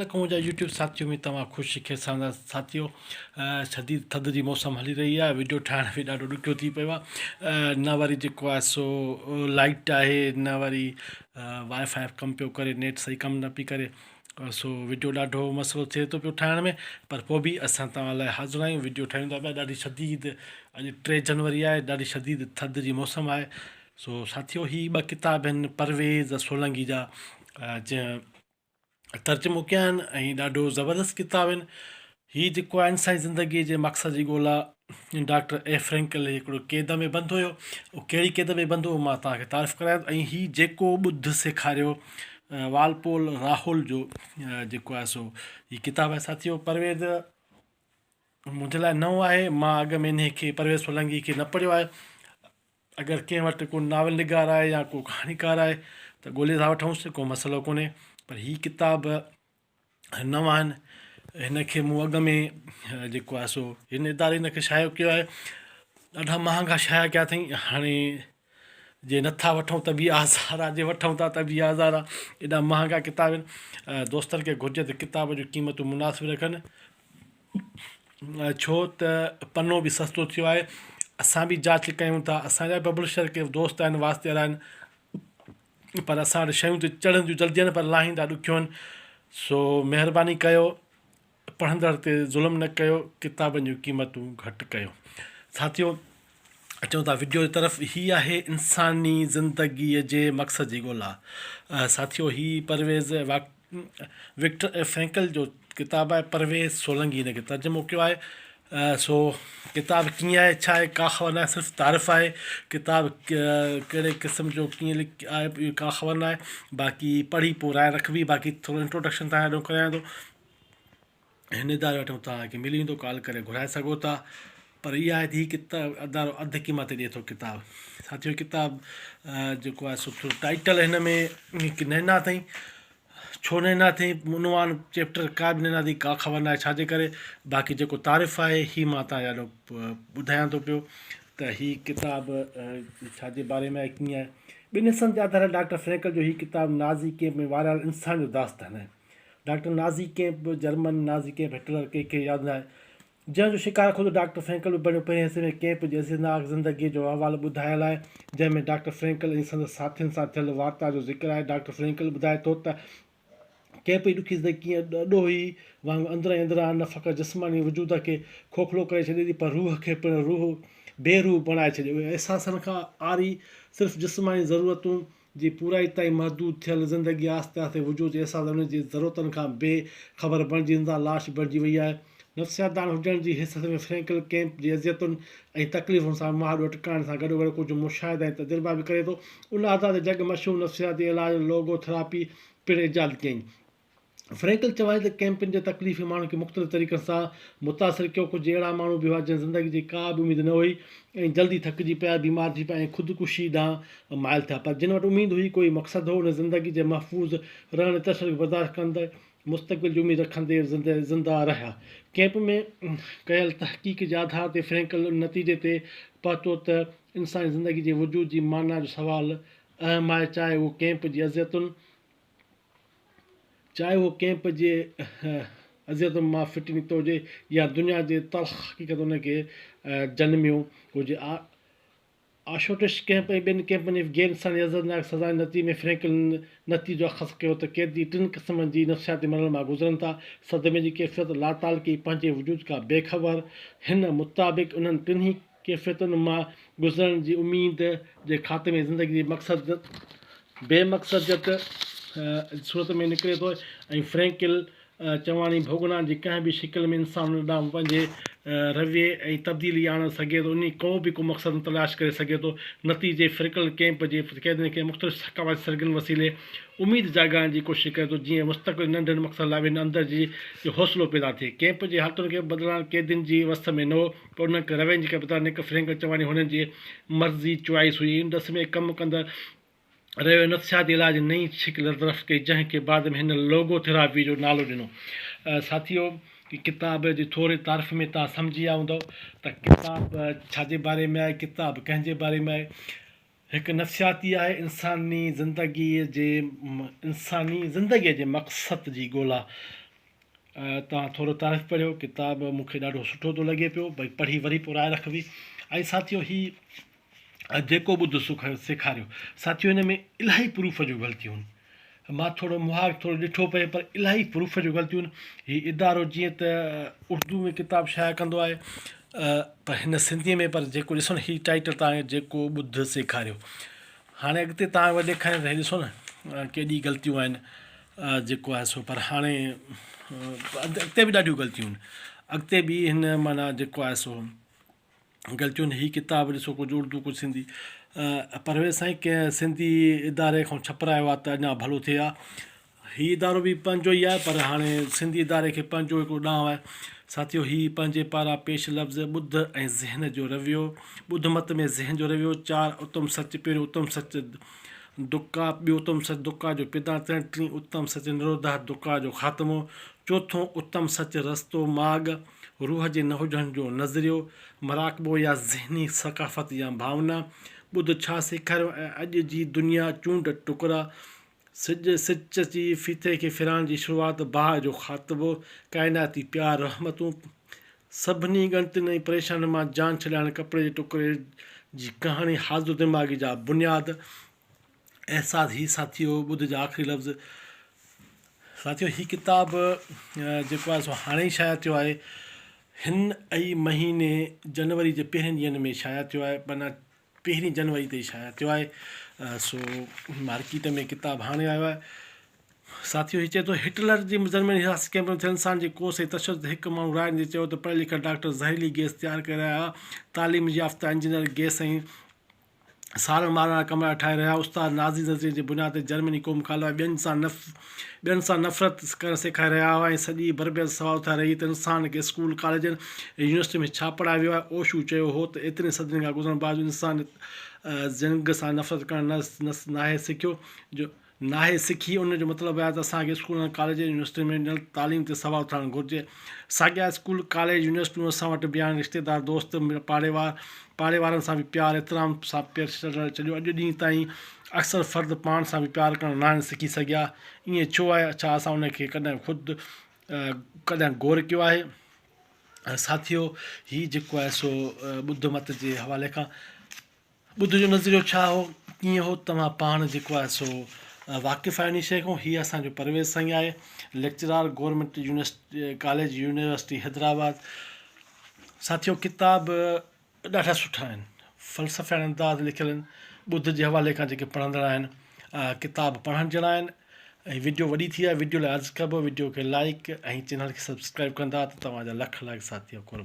عليڪم منهنجا يوٽيوب ساٿيو اميد توهان خوش خير سان هوندا ساٿيو شديد ٿڌ جي موسم هلي رهي آهي ويڊيو ٺاهڻ به ڏاڍو ڏکيو ٿي پيو آهي نه وري جيڪو آهي سو لائٽ آهي نه وري وائي فائي ڪم پيو ڪري نيٽ صحيح ڪم نه پئي ڪري سو ويڊيو ڏاڍو مسئلو ٿئي ٿو پيو ٺاهڻ ۾ پر پوء به اسان توهان لاء حاضر آهيون ويڊيو ٺاهيون ٿا پيا ڏاڍي شديد اڄ 3 جنوري آهي ڏاڍي شديد ٿڌ جي موسم آهي سو ساٿيو هي ٻه ڪتاب آهن پرويز سولنگي جا جنهن ترجمو ڪيا آهن ۽ ڏاڍو زبردست ڪتاب آهن هي جيڪو آهي انساني زندگي جي مقصد جي ڳولا ڊاڪٽر اي فرينڪل هڪڙو قيد ۾ بند هيو اهو ڪهڙي قيد ۾ بند هو مان توهان کي تعارف ڪرايان ٿو ۽ هي جيڪو ٻڌ سيکاريو والپول راهول جو جيڪو آهي سو هي ڪتاب آهي ساٿيو پرويز منهنجي لاء نئون آهي مان اڳ ۾ انهي کي پرويز سولنگي کي نه پڙهيو آهي اگر ڪنهن وٽ ڪو ناول نگار آهي يا ڪو ڪهاڻيڪار آهي ته ڳولي ٿا وٺونس ڪو مسئلو ڪونهي پر هي ڪتاب نوان آهن هن کي مون اڳ ۾ جيڪو آهي سو هن اداري هن کي شايع ڪيو آهي ڏاڍا مهانگا شايع ڪيا اٿئي هاڻي جي نٿا وٺون ته به آزار آهي جي وٺون ٿا ته به آزار آهي ايڏا مهانگا ڪتاب آهن دوستن کي گهرجي ته ڪتاب جون قيمتون مناسب رکن ڇو ته پنو به سستو ٿيو آهي اسان به جاچ ڪيون ٿا اسان جا پبلشر ڪي دوست آهن واسطي وارا آهن پر اسان وٽ شيون ته چڙهنديون جلدي آهن پر لاهيندا ڏکيو آهن سو مهرباني ڪيو پڙهندڙ تي ظلم نه ڪيو ڪتابن جون قيمتون گهٽ ڪيو ساٿيو اچون ٿا وڊيو جي طرف هي آهي انساني زندگي جي مقصد جي ڳولا ساٿيو هي پرويز وڪٽر ايف فرينڪل جو ڪتاب آهي پرويز سولنگي هن کي ترجمو ڪيو آهي سو ڪتاب ڪيئن آهي ڇا آهي ڪا خبر ناهي صرف تعارف آهي ڪتاب ڪهڙي قسم جو ڪيئن لک آهي اهو ڪا خبر ناهي باقي پڙهي پوء راء رکبي باقي ٿورو انٽروڊڪشن تان آڏو ڪريان ٿو هن اداري وٽ توهان کي ملي ويندو ڪال ڪري گهرائي سگهو ٿا پر اها آهي ته هي ڪتاب ادارو اڌ قيمت تي ڏئي ٿو ڪتاب ساٿيو ڪتاب جيڪو آهي سو ٿورو ٽائيٽل هن ۾ هڪ نينا اٿئي ڇو نينا اٿئي عنوان چيپٽر ڪا به نينا اٿئي ڪا خبر ناهي ڇا جي ڪري باقي جيڪو تعارف آهي هي مان توهان جي آڏو ٻڌايان ٿو پيو ته هي ڪتاب ڇا جي باري ۾ آهي ڪيئن آهي ٻن حصن تي آڌاريل ڊاڪٽر فرينڪل جو هي ڪتاب نازي ڪيمپ ۾ واريل انسان جو داستان آهي doctor Nazi camp, German Nazi camp Hitler ڪنهن کي ياد ناهي، جنهن جو شڪار خود ڊاڪٽر فرينڪل به بڻيو. پهرين حصي ۾ ڪيمپ جي عذيتناڪ زندگيء جو احوال ٻڌايل آهي، جنهن ۾ ڊاڪٽر فرينڪل ۽ سندس ساٿين سان ٿيل وارتا جو ذڪر آهي. ڊاڪٽر فرينڪل ٻڌائي ٿو ته ڪيمپ جي ڏکي زندگي ڪيئن اڏوهي وانگر اندران ئي اندران نه فقط جسماني وجود کي کوکلو ڪري ڇڏي ٿي پر روح کي پڻ روح بي روح بڻائي ڇڏي. اهي احساسن کان عاري صرف جسماني ضرورتون جي پورائي تائين محدود ٿيل زندگي آهستي آهستي وجود جي احساس ۽ ان جي ضرورتن کان بي خبر بڻجي زنده لاش بڻجي وئي آهي. نفسياتدان هجڻ جي حيثيت ۾ فرينڪل ڪيمپ جي اذيتن ۽ تڪليفن سان مهاڏو اٽڪائڻ سان گڏوگڏ ڪجهه مشاهدا ۽ تجربا به ڪري ٿو. ان آڌار تي جڳ مشهور نفسياتي علاج لوگو ٿراپي پڻ ايجاد ڪيائين. فرينڪل چواڻي ته ڪيمپن جي تڪليفي ماڻهن کي مختلف طريقن سان متاثر ڪيو. ڪجهه اهڙا ماڻهو به هئا جن زندگي جي ڪا به اميد نه هئي ۽ جلدي ٿڪجي پيا، بيمار ٿي پيا ۽ خودڪشي ڏانهن مائل ٿيا. پر جن وٽ اميد هئي، ڪوئي مقصد هو، انهن زندگي جي محفوظ رهڻ ۽ تشدد کي برداشت ڪندي مستقبل جي اميد رکندي زنده رهيا. ڪيمپ ۾ ڪيل تحقيق جي آڌار تي فرينڪل ان نتيجي تي پهتو ته انساني زندگي جي وجود جي معنيٰ جو سوال اهم آهي، چاهي اهو ڪيمپ جي اذيتن، چاهي اهو ڪئمپ جي اذيتن مان ڦٽي نڪتو هجي يا دنيا جي تلخ حقيقت ان کي جنميو هجي. آشوٽش ڪئمپ ۽ ٻين ڪئمپن جي غير انساني اذيتناڪ سزائن جي نتيجي ۾ فرينڪل نتيجو اخذ ڪيو ته قيدي ٽن قسمن جي نفسياتي مرحلن مان گذرن ٿا، صدمي جي ڪيفيت، لاتعلقي، پنهنجي وجود کان بي خبر. هن مطابق انهن ٽنهي ڪيفيتن مان گذرڻ جي اميد جي خاتمي زندگي جي مقصد بي مقصديت صورت ۾ نڪري ٿو ۽ فرينڪل چواڻي ڀوڳنا جي ڪنهن به شڪل ۾ انسان ان ڏانهن پنهنجي رويي ۽ تبديلي آڻڻ سگهي ٿو انهي ڪو به ڪو مقصد تلاش ڪري سگهي ٿو نتيجي فرينڪل ڪيمپ جي قيدين کي مختلف ثقافتي سرگرمين وسيلي اميد جاڳائڻ جي ڪوشش ڪري ٿو جيئن مستقبل جي ننڍن مقصدن لاء به هن اندر جي حوصلو پيدا ٿئي ڪيمپ جي حالتن کي بدلائڻ قيدين جي وس ۾ نه هو پر انهن کي روين جي ڪپتان نڪ فرينڪل چواڻي هنن جي مرضي، Choice، هئي. ان ڏس ۾ ڪم ڪندڙ رهيو ۽ نفسياتي علاج جي نئين شڪل درخت ڪئي، جنهن کي بعد ۾ هن لوگو ٿراپي جو نالو ڏنو. ساٿيو! ڪتاب جي ٿوري تعارف ۾ توهان سمجهي ويا هوندؤ ته ڪتاب ڇا جي باري ۾ آهي، ڪتاب ڪنهن جي باري ۾ آهي. هڪ نفسياتي آهي انساني زندگيء جي انساني زندگيء جي مقصد جي ڳولا. توهان ٿورو تعارف پڙهيو ڪتاب مون کي ڏاڍو سٺو ٿو لڳي پيو ڀئي پڙهي وري پوء راء رکبي ۽ ساٿيو هي جيڪو ٻڌ سو سيکاريو ساٿيو هن ۾ الاهي پروف جون غلطيون آهن مان ٿورو مهاڳ ٿورو ڏٺو پئي پر الاهي پروف جون غلطيون آهن هي ادارو جيئن ته اردو ۾ ڪتاب شايع ڪندو آهي پر هن سنڌي ۾ پر جيڪو ڏسو نه هي ٽائيٽل تان جيڪو ٻڌ سيکاريو هاڻي اڳتي تان وري ڏيکاريان ته هي ڏسو نه ڪيڏي غلطيون آهن جيڪو آهي سو پر هاڻي اڳتي به ڏاڍيون غلطيون آهن اڳتي به هن معنيٰ جيڪو آهي سو غلطيون آهن هي ڪتاب ڏسو ڪجهه اردو ڪجهه سنڌي پرويز سائين ڪنهن سنڌي اداري کان ڇپرايو آهي ته اڃا ڀلو ٿئي ها هي ادارو به پنهنجو ئي آهي پر هاڻي سنڌي اداري کي پنهنجو هڪڙو ڏانء آهي. ساٿيو هي پنهنجي پاران پيش لفظ ٻڌ ۽ ذهن جو رويو، ٻڌ مت ۾ ذهن جو رويو، چار اتم سچ، پهريون اتم سچ دڪا، ٻيو اتم سچ دڪا جو پيدا ٿيڻ، ٽين اتم سچ نروڌا دڪا جو خاتمو، چوٿون اتم سچ رستو، ماڳ، روح جي نه هجڻ جو نظريو، مراقبو يا ذهني ثقافت يا ڀاونا، ٻڌ ڇا سيکاريو ۽ اڄ جي دنيا چونڊ ٽڪرا، سج، سچ جي ڦيٿي کي ڦيرائڻ جي شروعات، باهه جو خاطبو، ڪائناتي پيار، رحمتون، سڀني ڳڻتين ۽ پريشانين مان جان ڇڏائڻ، ڪپڙي جي ٽڪري جي ڪهاڻي، حاضر دماغي جا بنياد، احساس، هي ساٿيو، ٻڌ جا آخري لفظ. ساٿيو هي ڪتاب جيڪو آهي سو هاڻي ئي شايع ٿيو آهي. هن ئي مهيني جنوري جي پهرين ڏينهن ۾ شايع ٿيو آهي. معنيٰ پهرين جنوري تي شايع ٿيو آهي سو مارڪيٽ ۾ ڪتاب هاڻي آيو آهي ساٿيو هي چئي ٿو هٽلر جي جرمني حراستي ڪئمپ ۾ ٿيل انسان جي ڪوس ۽ تشدد تي هڪ ماڻهو راء ڏيندي چيو ته پڙهيل لکيل ڊاڪٽر زهريلي گئس تيار ڪري رهيا هئا تعليم يافته انجنيئر گئس ۽ ساڙڻ مارڻ وارا ڪمرا ٺاهي رهيا استاد نازي نظريي جي بنياد تي جرمني قوم کان علاوه ٻين سان نف ٻين سان نفرت ڪرڻ سيکاري رهيا هئا ۽ سڄي بربريت سوال اٿاري رهي ته انسان کي اسڪول، ڪاليجن ۽ يونيورسٽين ۾ ڇا پڙهايو ويو آهي؟ اوشو چيو هو ته ايترين صدين کان گذرڻ باوجود انسان جنگ سان نفرت ڪرڻ نه ناهي سکيو جو ناهي سکي ان جو مطلب آهي ته اسان کي اسڪولن، ڪاليجن ۽ يونيورسٽين ۾ ڏنل تعليم تي سوال اٿارڻ گهرجي. ساڳيا اسڪول، ڪاليج، يونيورسٽيون اسان وٽ به آهن رشتيدار، دوست، پاڙي پاڙي وارن سان به پيار احترام سان پيش اچڻ ڇڏيو اڄ ڏينهن تائين اڪثر فرد پاڻ سان به پيار ڪرڻ ناهن سکي سگهيا. ائين ڇو آهي؟ ڇا اسان ان کي ڪڏهن خود ڪڏهن غور ڪيو آهي؟ ساٿيو هي جيڪو آهي سو ٻڌ مت جي حوالي کان ٻڌ جو نظريو ڇا هو ڪيئن هو توهان پاڻ جيڪو آهي سو واقف آهيو انهي شيء کان هي اسان جو پرويز سائين آهي lecturer government university college university Hyderabad ساٿيو ڪتاب ڏاڍا سٺا آهن فلسفياڻي انداز لکيل آهن ٻڌ جي حوالي کان جيڪي پڙهندڙ آهن ڪتاب پڙهڻ جهڙا آهن ۽ وڊيو وڏي ٿي آهي وڊيو لاء عرض ڪبو وڊيو کي لائڪ ۽ چينل کي سبسڪرائب ڪندا ته توهان جا لک لائق ساٿيو قرب.